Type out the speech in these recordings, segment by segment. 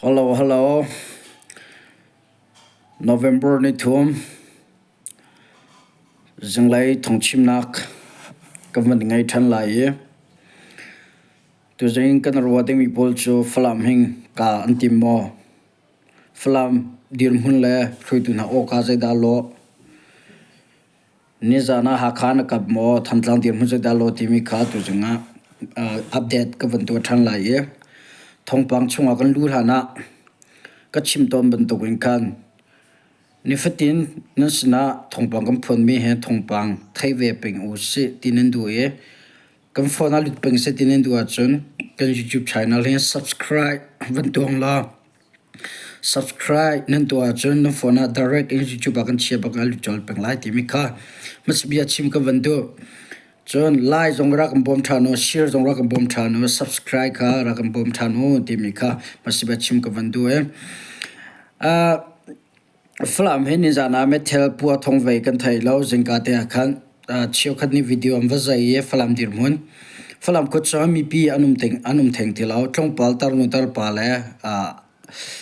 Hello, hello. November ni thum zinglei thawngchimnak kan van ngei ṭhan lai i tuzing kan ruah dingmi pawl cu Falam hing ka an tim maw? Falam dirhmun le hruaitu hna awka zeidah lawh? Nizaan ah Hakha na kap maw, Thantlang dirhmun zeidah law timi kha tuzing ah update ka van tuah ṭhan lai i thawngpang chungah kan luh hlan ah ka chim tawn bantukin khan nifatin nan sinah thawngpang kan phuanmi he thawngpang thei ve peng u sih ti nan duh i kan phone ah lut peng seh ti nan duh ahcun kan YouTube channel hi subscribe van tuang law Subscribe nan tuah ahcun nan phone ah direct in YouTube ah kan chia bak ah lut colh peng lai timi kha hmasabia chim ka van duh. Cun like zong rak kan bawm ṭhan u, share zong rak kan bawm ṭhan u, subscribe kha rak kan bawm ṭhan u timi kha hmasabia chim ka van duh i. Uh, Falam hi nizaan ah meithal pua thong vei kan thei lo. Zingka te ah khan cheukhat nih video an va zai i Falam dirhmun. Falam khuachung ah mipi an um ting an um theng ti lo. Tlawngpal tarnu tarpa le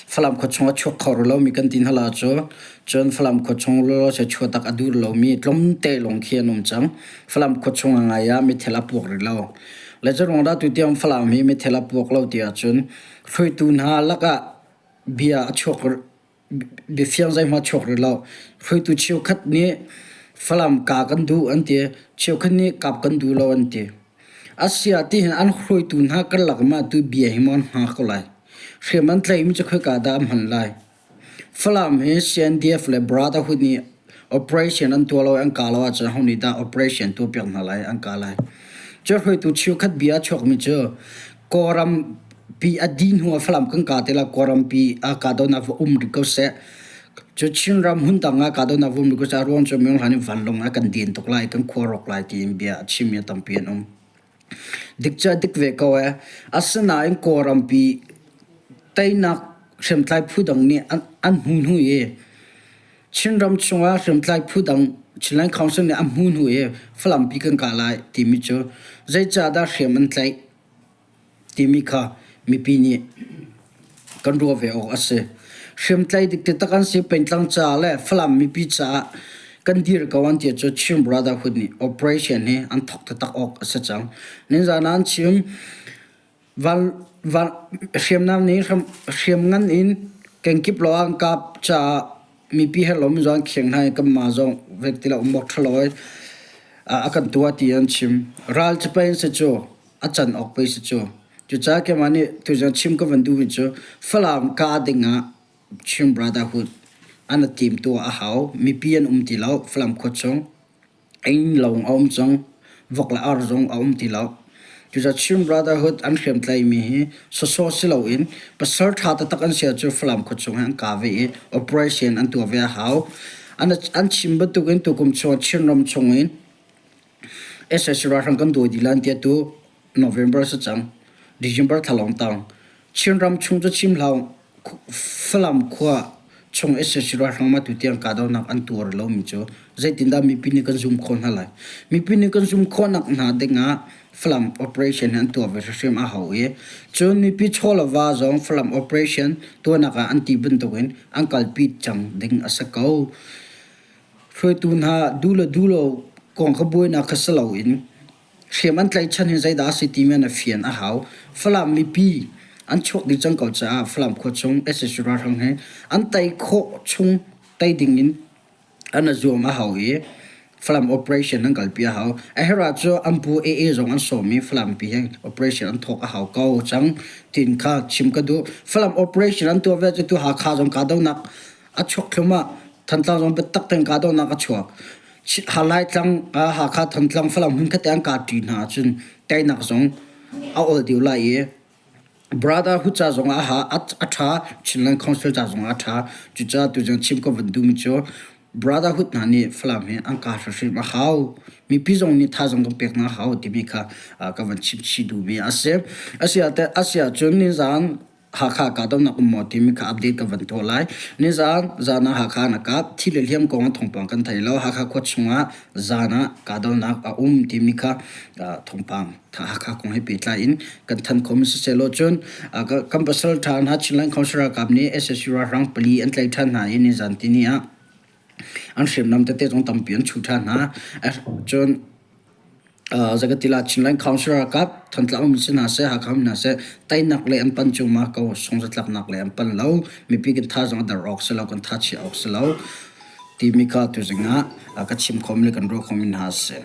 Falam khuachung a chuak kho rih lomi kan ti hna la cu. Cun Falam khuachung lawlaw se chuahtak a duh lomi tlawmte lawng khi an um cang. Falam khuachung a ngai ah meithal a puak rih lo. Le cu ruang dah tutiang Falam hi meithal a puak lo ti ahcun hruaitu hna lakah bia a chuak biafiang zeihmanh a chuak rih lo. Hruaitu cheukhat nih Falam ka kan duh an ti. Cheukhat nih kap kan duh lo an ti. Asia tihin an hruaitu hna karlak ma tu bia hi maw an hma ko lai. Hriam an tlaihmi cu khoika dah an hman lai. Falam hi CNDF le Brotherhood nih operation an tuah lo i an ka lo ahcun ho nih dah operation tuahpiak hna lai an ka lai. Cu hruaitu cheukhat bia a chuakmi cu Kawlram pi a dih hnu ah Falam kan ka te la Kawlram pi ah kahdohnak va um rih ko seh. Cu Chinram hmun dang ah kahdohnak va um rih ko seh. A ruang cu minung hlan in vanlawng ah kan den tuk lai, kan khua rawk lai tiin bia a chimmi a tampi an um. Dik cu a dik ve ko ee. Asinain Kawlram pi teinak hriamtlai phu dang nih an hmu hnu i Chinram chungah hriamtlai phu dang Chinland Council nih a hmu hnu i Falam pi kan kah lai timi cu zeicahdah hriam an tlaih timi kha mipi nih kan ruah ve awk a si. Hriamtlai dik taktak an si pengtlang ca le Falam mipi caah kan dir ko an ti cu Chin Brotherhood nih operation hi an thawk taktak awk a si cang. Ninzan ah an chim hriamnam nih hriamngan in kenkip lo an kap caah mipi he lom zong an kheng hna i kanmah zong vek ti lo um awk ṭha lo i a kan tuah ti an chim. Ral cu pei an si cu a can awk pei si cu. Cucaah keimah nih tuzan chim ka van duhmi cu Falam kah ding ah Chin Brotherhood an i timtuah a hau. Mipi an um ti lo Falam khua chung. Inn lawng a um cang. Vok le ar zong a um ti lo. Cucaah Chin Brotherhood an hriamtlaimi hi sawsawh si loin pasal ṭha taktak an si ahcun Falam khuachung hi an kaa ve i operation an tuah ve a hau. An chim bantukin tukum chung Chinram chungin sac ralhrang kan dawi dih lai an ti atu November si cang. December thla lawng tang. Chinram chung cu chim hlah Falam khua chung sac ralhrang mah tutiang kahdohnak an tuar lomi cu zeitindah mipi nih kan zum khawh hna lai? Mipi nih kan zum khawhnak hna dingah Falam operation hi an tuah ve hrimhrim a hau i cun mipi chaw le va zong Falam operation tuahnak ah an ti bantukin an kalpi cang ding a si ko. Hruaitu hna duh le duh lo kong kha buainak kha si loin Hriam an tlaihchan hi zeidah a si timi an i fian a hau. Falam mipi an chuak dih cang ko caah Falam khua chung sac ralhrang hi an tei khawh chung tei ding in an i zuam a hau i Falam operation an kalpi a hau. A herh ahcun an pu AA zong an sawm i Falam pi hi operation an thawk a hau ko cang tiin kha chim ka duh. Falam operation an tuah ve cu tu Hakha zong kahdohnak a chuak thluahmah. Thantlang zong biatak tein kahdohnak a chuak. Laitlang, Hakha, Thantlang, Falam hmunkhat te an kahṭi hna ahcun teinak zong a ol deuh lai i Brotherhood ca zong ah a ṭha, Chinland Council ca zong ah a ṭha. Cucaah tuzing chim ka van duhmi cu Brotherhood hna nih Falam hi an kah hrimhrim a hau. Mipi zong nih thazaang kan pek hna a hau timi kha ka van chim chih duhmi a si. Asiah cun nizaan. Hakha kahdohnak um maw timi kha update ka van tuah lai. Nizaan zaan ah Hakha na kap thi le hliam kong ah thawngpang kan thei lo. Hakha khua chungah zaan ah kahdohnak a um timi kha thawngpang Hakha kong he pehtlai in kan thanh khawh mi siseh cun kan pasal ṭha hna Chinland Council ralkap nih SSU ralhrang pali an tlaih ṭhan hna i nizaan tini ah an hriamnam tete zong tampi an chuh ṭhan hna. Cun Zakatila Chinland Council ralkap Thantlang um si hna seh, Hakha um hna seh, teinak lei an pan cuahmah ko, sungzatlaknak lei an pan lo. Mipi kan thazaang a der awk si lo, kan tha chia awk si lo timi kha tuzing ah ka chim khawhmi le kan ruah khawhmi hna a si.